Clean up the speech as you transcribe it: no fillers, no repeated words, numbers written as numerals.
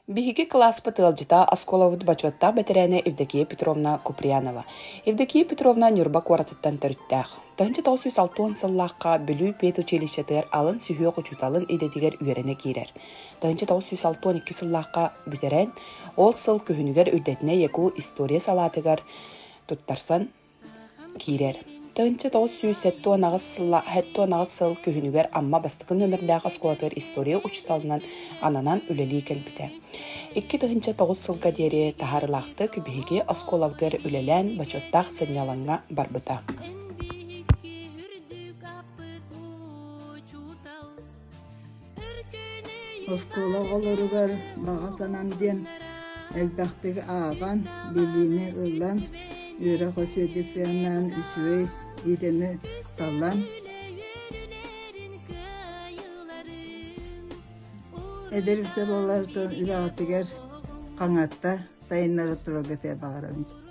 Биһиги кылааспыт ыалдьыта оскуолабыт бочуоттаах бэтэрээнэ Евдокия Петровна Куприянова. Евдокия Петровна Ньурба куоратыттан төрүттээх. 1960 сыллаахха Бүлүү педучилищетыгар алын сүһүөх учууталын идэтигэр үөрэнэ киирэр. 1962 сыллаахха бүтэрэн, ол сыл күһүнүгэр үрдэтинэ ЯКУ история салаатыгар туттарсан киирэр. 1978 сылла 78 сыл күһүнүгэр Амма бастакы нүөмэрдээх оскуолатыгар история учууталынан ананан үлэлии кэлбитэ. 2009 сылга диэри таһаарыылаахтык биһиги оскуолабытыгар үлэлээн бочуоттаах сынньалаҥҥа барбыта. Оскуола оҕолоругар баҕа санаам диэн элбэхтик ааҕан, билиини ылан, үөрэх осведициянан үчүгэй идэни талан эдэр ыччат үлэҕитигэр хаҥатта сайыннара турарга баҕарабын.